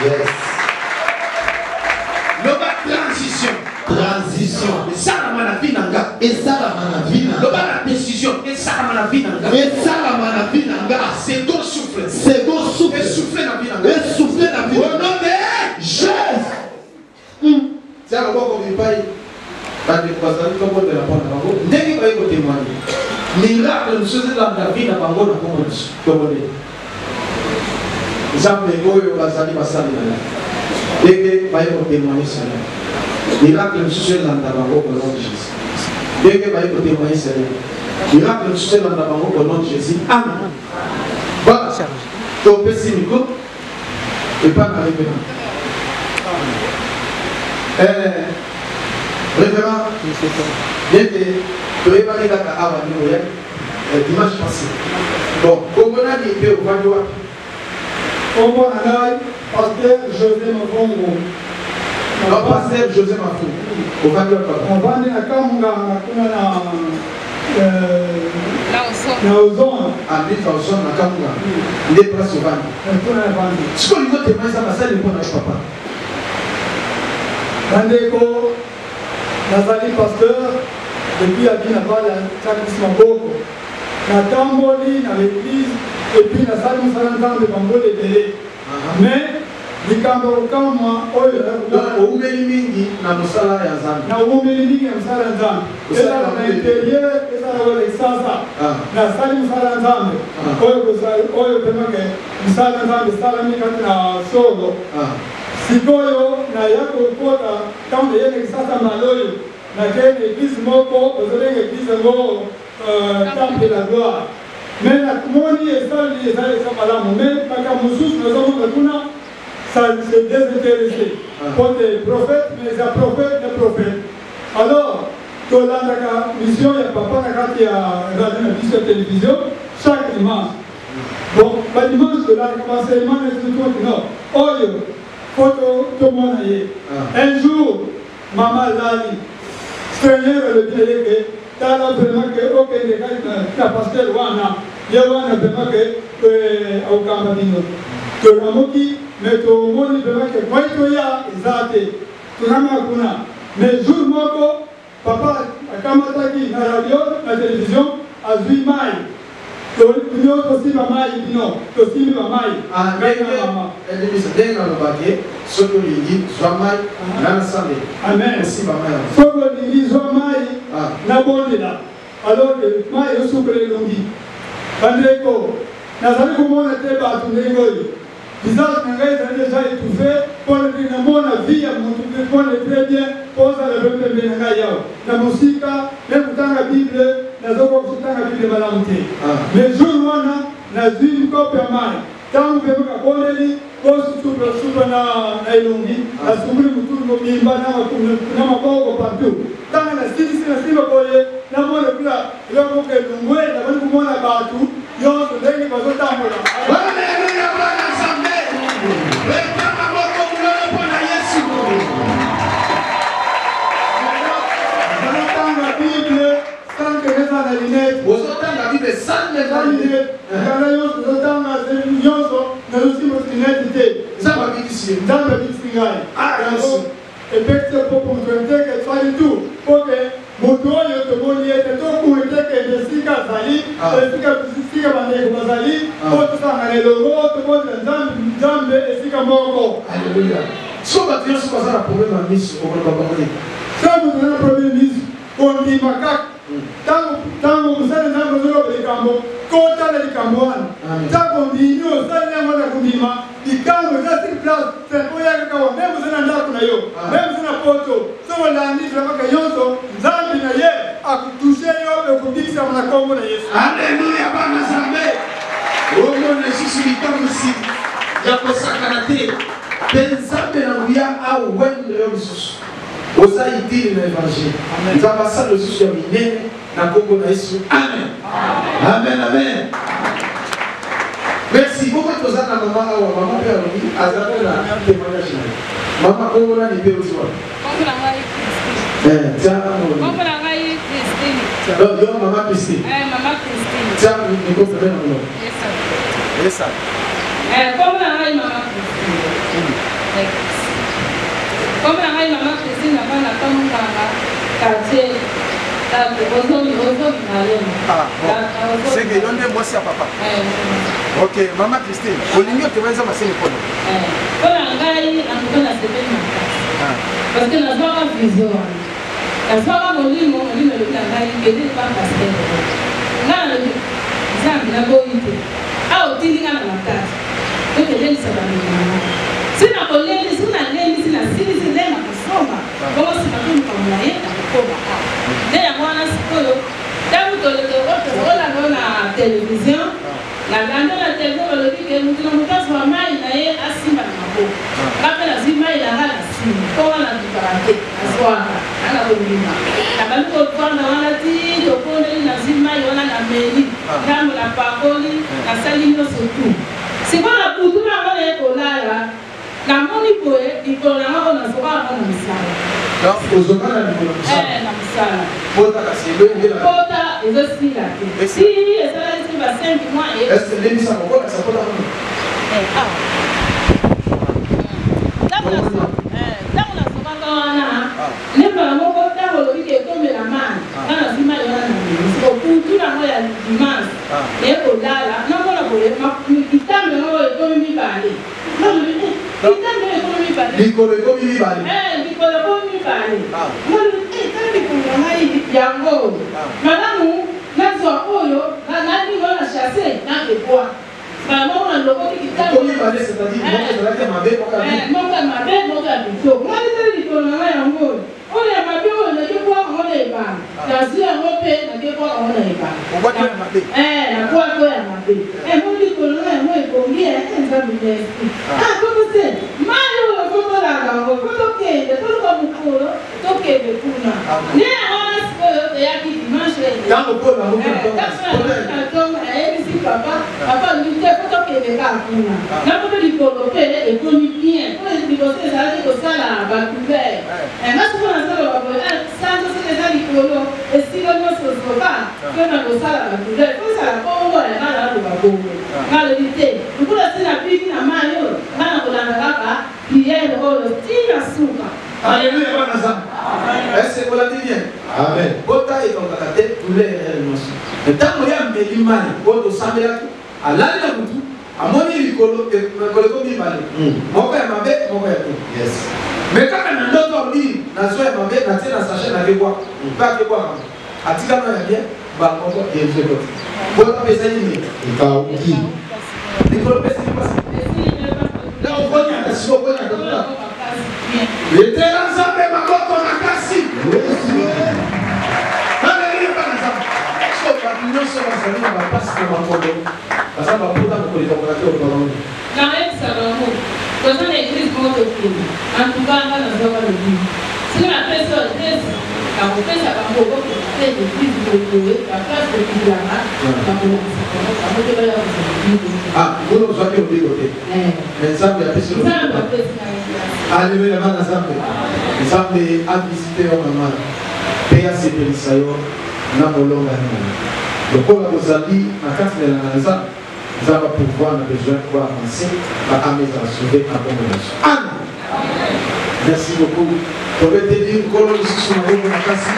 Yes. Loba transition. Transition. Esalama na vie na nga. Esalama na vie na nga. Loba na décision. Esalama na vie na nga. Esalama na vie na nga. Second souffle. Second souffle. Essouffle na vie na nga. Essouffle na vie. Au nom de Jésus. Tia loboko bipai bandeko bazali tobondela mpo na bango ndenge baye kotemoigne miracle mosusu elanda vie na bango na kombo na tobondela nzambe oyo bazali basali na ye ndenge baye kotemoigne seigneur miracle mosusu elanda bango au nom de jésus ndenge baye kotemoigne seigneur miracle mosusu elanda bango au nom de jésus amen voilà topesi micro epa na révérend eh, révérend bien que toyebaki kaka awa ndenge oyaki eh, dimanche passé bon kombo nani mpe ovandi wapi kombo na ngai pasteur josé mavongo Non, pasteur José Mafou. Ovandi wapi papa? Navandi na Kamunganga kuna na na ozone. Abika ozone na Kamunganga. Nde place ovandi. Kuna navandi. Sikoyo olingi otema eza basali mpo na yo papa. Bandeko, nazali pasteur depuis abi na bala tiaki biso maboko. Natamboli na l'église et puis nasali mosala Nzambe bambula ebele. Mais likambo ya kokamwa oyo oumeli mingi na mosala ya Nzambe. Naumeli mingi na mosala ya Nzambe. Ezala na interieur, ezala na kisasa. Ah. Nasali mosala ya Nzambe. Ah. Oyo kosala oyo vraiment ke mosala ya Nzambe esalami kati na solo. Ah. Sikoyo naya kokota ntango naye na kisasa mbala oyo nakei na eglise moko bazobenga eglise yango euh, temple de la gloire. Mais namoni esali ezali eza malamu mais makambo mosusu nazomona kuna ça se désintéressé mpo te prophète mais eza prophète na prophète alors tolandaka mission ya papa na kati ya radio na biso ya télévision chaque dimanche bon badimanche tolandaka baenseignement na biso toki non oyo po tomona ye un jour Mama alali. Seigneur alobi na ye ke tala vraiment ke okende kati na pasteur wana ye wana vraiment ke eh, akokamba bino. Tolamuki mais tomoni vraiment ke moi toya eza te. Tozanga kuna. Mais jour moko Papa akamataki na radio na television azui mayi bino tosimba mayi bino tosimbi ba mayi ah, ngai na mama elibisa ndenge naloba ke soki olingi zwa mayi nga nasambela amen osimba mayi soki olingi zwa mayi ah. nabondela alors que mayi ezosukola elongi bandeko nazali komona te bato ndenge oyo Visage na ngai ezali dejà etouffe mpo na nini namona vie ya mutu mpona très bien mpo ozala pe pembeni na ngai awa na mosika meme kotanga bible nazokoka kotanga bible malamu te ah. mais jour wana nazwi kopo ya mai ntango mpe kabondeli kosusupa na elongi ah. nasunguli motu mobimba na maboko partout ntango nasilisi nasimba boye namona kuna Eloko moko elongwe, nabandi komona bato nyonso ndenge bazotambola. Aleluya, bana Nzambe. Beta maboko monene mpo na Yesu. Nazotanga Bible sans que naza na lunette. Ozotanga Bible sans Sans lunette. Kanda nyonso nazotanga nyonso nazosimba lunette te. Nzambe abikisi ye. Nzambe abikisi ngai. Ah, Yesu. Epekisi po moto nteke esali tout po ke moto oyo tomoni ye te tokue te kende esika azali Ah. esika esika bandeko bazali Ah. po tosangana elongo tobondela Nzambe Nzambe esika moko. Alléluia. So bato nyonso baza na problème ya miso okoloba bango nini? Soki moto aza na problème miso kondima kaka ntango ntango mosali Nzambe azoloba likambo kotala likambo wana Amen. ntango ondimi osali yango na kondima Likambo eza sur place c'est oya kaka wa meme oza na ndako na yo Ah. meme oza na poto soki olandi vraiment ke nyonso nzambe na ye akotouche yo ekobikisama na nkombo na yesu Alléluia, bana Nzambe. Omona lisusu likamwisi ya kosakana te. Mpe Nzambe na nguya awendre yo lisusu. Oza utile na évangile. Nzambe asala lisusu ya minene na nkombo na Yesu. Amen. Amen, amen. Merci. Bongo toza na mama awa, mama mpe alobi aza mpe na témoignage na ye. Mama kombo nani mpe ozwi wapi? Kombo na ngai Christine. Eh, tia ngoli. Kombo na ngai Christine. Donc yo mama Christine. Eh, mama Christine. Tia micro pembeni na monoko. Yes sir. Yes sir. Eh, kombo na ngai mama Christine. Kombo na ngai mama Christine na bana pa munganga quartier ozongi ozongi malema. Ah bon. C'est que yo nde mwasi ya papa. Eh. Ok, mama Christine, olingi otemoin eza maseni pona. Eh. Pona ngai en tout cas nasepeli makasi. Ah. Parce que nazwaka vision wana. Nazwaka molimo, molimo elobi na ngai kende epa pasteur. Ngai nalobi Nzambe naboyi te. Awa otindi ngai na makasi. Donc elendisa bandeko na ngai. Si nakolendisi, soki nalendisi, nasilisi nde nakosomba. Bongo nsima toluka moyen ya kokoma awa. Nde yango wana sikoyo ntango tolanda oyo na television, nalanda na television balobi ke moto na moto azwa mai na ye asimba na maboko. Nga mpe nazwi mai na ngai nasimbi, mpo wana nalukaka te, nazwaka nga na kondima. Nabandi kovanda wana ti tokondeli, nazwi mai wana nameli, ndambo napakoli, nasali nyonso tout. Sikoyo na butu na yango naye kolala, namoni boye likolo na nga oyo nazokaka yango na mosala. Donc ozoka na likolo na mosala? Eh, na mosala. Pota kasi elongi na. Pota ezosila te. Si esalaki soki ba 5 mois et. Est-ce que ndenge okolakisa pota kuna? Eh, awa. Ntango nasokaka wana, nde mbala moko ntango olobi ke ekomela mai, nga nazwi mai wana na meli. Siko butu nango ya dimanche, naye kolala, namona boye kitambe yango oyo ekomi mibale. Nalobi, eh, kitambe oyo ekomi mibale. Likolo ekomi mibale. Eh, likolo ekomi mibale. Nalobi, eh, tala likolo na ngai yango oyo. Malamu nazwa oyo, nalinga oyo na chasse, nakebwa. Mbala moko nalokoti kitambe. Ekomi mibale, c'est-à-dire moko ezalaki ya mabe, moko ya bien. Moko ya mabe, moko ya kitoko. Ngai natali likolo na ngai yango oyo. Oyo ya mabe oyo nake bwaka yango na ebale. Nazwi yango mpe nake bwaka yango na ebale. Obwaki oyo ya mabe? Eh, nabwaki oyo ya mabe. Eh, moni likolo na ngai yango ebongi eh, Nzambe merci. Ah, koko se, mayi oyo faut tolanda yango, faut tokende, toluka mokolo tokende kuna. Nde yango wana sikoyo toyaki dimanche. Ntango Paul amoki na ntongo. Ntango na ntongo nayebisi papa, papa alobi te faut tokende kaka kuna. Na mpe likolo mpe ekomi bien, mpo liboso ezalaki kosala ba douleur. Nga sikoyo nazoloba boye, sanza soki eza likolo esika nyonso ozoka mpe na kosala ba douleur, faut ezala bongo, nga naloba bongo. Nga alobi te, lokola si nabiki na mayi oyo, nga nakolanda kaka prière oyo ti na suka. Alléluia bana Nzambe. Est-ce que bolandi bien? Amen. Bota ekokaka te douleur ya nyonso. Ntango ye ameli mai oyo tosambelaki, alali na butu, amoni likolo makolo ekomi mibale, moko ya mabe, moko ya bien. Yes. Mais kaka na ndoto alobi nazwa ya mabe, natie na sachet nakebwaka, mpe akebwaka atika no ya bien, mbala moko guérison ekoti. Bota mpe esali nini? Ekauki. Likolo mpe esili mpasi. Na okonyata sikoyo, okonyata kuna. Betela Nzambe maboko makasi. Haleluya bana Nzambe. So bato nyonso bazali na bapasi na makolo, baza bapota mokolo ekokaka te okolongi. Nayebisa bango toza na eglise moko tokende en tout cas nga nazwaka lobiko soki napesi adresse nakopesa bango bokende te eglise boye ba place tokitelaka bakolakisa bango bango te baya kozwa lobiko. Ah, kuna ozwaki lobiko te. Mais Nzambe apesi lobiko. Nzambe apesi ngai grâce. Alléluia bana Nzambe. Nzambe avisite yo mama mpe asepelisa yo na molongani na yo. Lokola bozali na kati na elanga na Nzambe, Nzambe apourvoir na besoin po avancer, ba ame ezala sauve na kombo na Yesu. Amen. Merci beaucoup. Tobeteli Nkolo lisusu maboko makasi.